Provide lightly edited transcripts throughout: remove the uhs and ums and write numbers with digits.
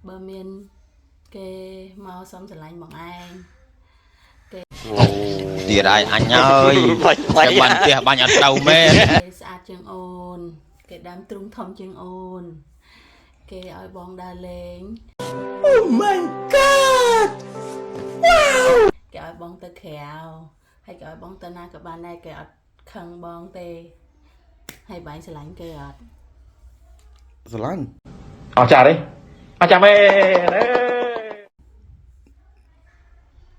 បើមានគេមកសុំស្រឡាញ់បងឯង ទៀតហើយអញហើយតែបាញ់ផ្ទះបាញ់អត់ត្រូវមែន គេស្អាតជាងអូន គេដើមទ្រូងធំជាងអូន គេឲ្យបងដើរលេង Oh my god wow គេឲ្យបងទៅក្រៅហើយគេឲ្យបងទៅណាក៏បានដែរគេអត់ខឹងបងទេហើយបងស្រឡាញ់គេអត់ ស្រឡាញ់ អស្ចារ្យទេអស្ចារ្យមែនអេ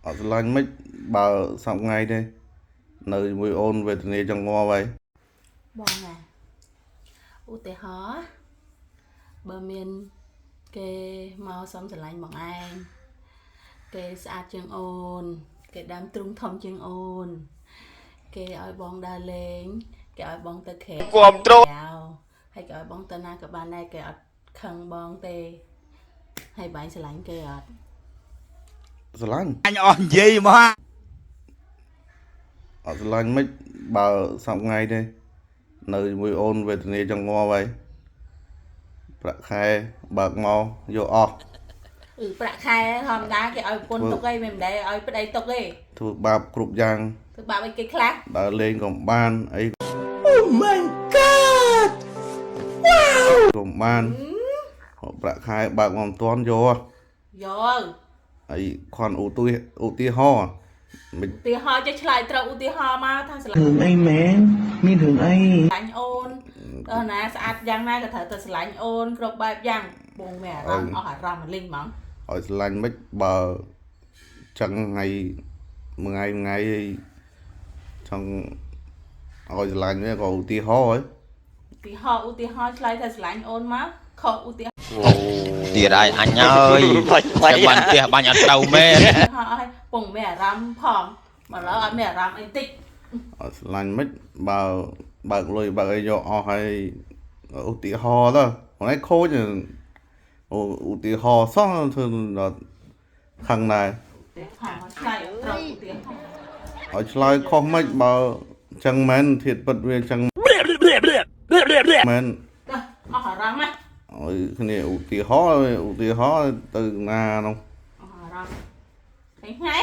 អត់ស្រឡាញ់មិនបើសប្ងៃទេនៅជាមួយអូនវេទនាចង់ងាប់ហើយ បងណាឧទាហរណ៍បើមានគេមកសុំស្រឡាញ់បងឯងគេស្អាតជាងអូន គេដើមទ្រូងធំជាងអូន គេឲ្យបងដើរលេង គេឲ្យបងទៅក្រៅ គាំទ្រ ហើយគេឲ្យបងទៅណាក៏បានដែរគេអត់ខឹងបងទេហើយបងស្រឡាញ់គេអត់ ស្រឡាញ់ អញអស់និយាយមក អត់ស្រឡាញ់មិនបើសប្ងៃទេនៅជាមួយអូនវេទនាចង់ងាប់ហើយប្រាក់ខែបើកមកយកអស់ អឺប្រាក់ខែធម្មតាគេឲ្យប្រពន្ធទុកអីមិនដែរឲ្យប្តីទុកទេ ធ្វើបាបគ្រប់យ៉ាង ធ្វើបាបអីគេខ្លះ ដើរលេងក៏បានអី Oh my god ក៏បានប្រាក់ខែបើកមកមិនទាន់យក យក ហើយខន់ឧទាឧទាហរណ៍មិន ឧទាហរណ៍ចេះឆ្លើយត្រូវឧទាហរណ៍មកថាស្រឡាញ់ រឿងអីមែនមានរឿងអី លាញ់អូនតើណាស្អាតយ៉ាងណាក៏ត្រូវតែស្រឡាញ់អូនគ្រប់បែបយ៉ាងបងមានអារម្មណ៍អស់អារម្មណ៍លីងហ្មង ឲ្យស្រឡាញ់មិនបើចឹងថ្ងៃមួយថ្ងៃមួយថ្ងៃអីចង់ឲ្យស្រឡាញ់វាក៏ឧទាហរណ៍ហើយ ឧទាហរណ៍ឧទាហរណ៍ឆ្លើយថាស្រឡាញ់អូនមកខុសឧទាហរណ៍ ទៀតហើយអញហើយតែបាញ់ផ្ទះបាញ់អត់ត្រូវមែន ឧទាហរណ៍ឲ្យពងមានអារម្មណ៍ផងមកឡើយអត់មានអារម្មណ៍អីតិច ឲ្យស្រឡាញ់មិនបើបើកលុយបើកអីយកអស់ហើយឧទាហរណ៍ទៅខ្លួនឯងខូចឧទាហរណ៍សោះធ្វើដល់ខឹងដែរ ឧទាហរណ៍ឆ្លើយត្រូវឧទាហរណ៍ ឲ្យឆ្លើយខុសមិនបើចឹងមែនធាតពិតវាចឹងមែន ទៅអស់អារម្មណ៍ណា ឲ្យគ្នាឧទាហរណ៍ឧទាហរណ៍ទៅណានោះ អស់អារម្មណ៍ហេហេ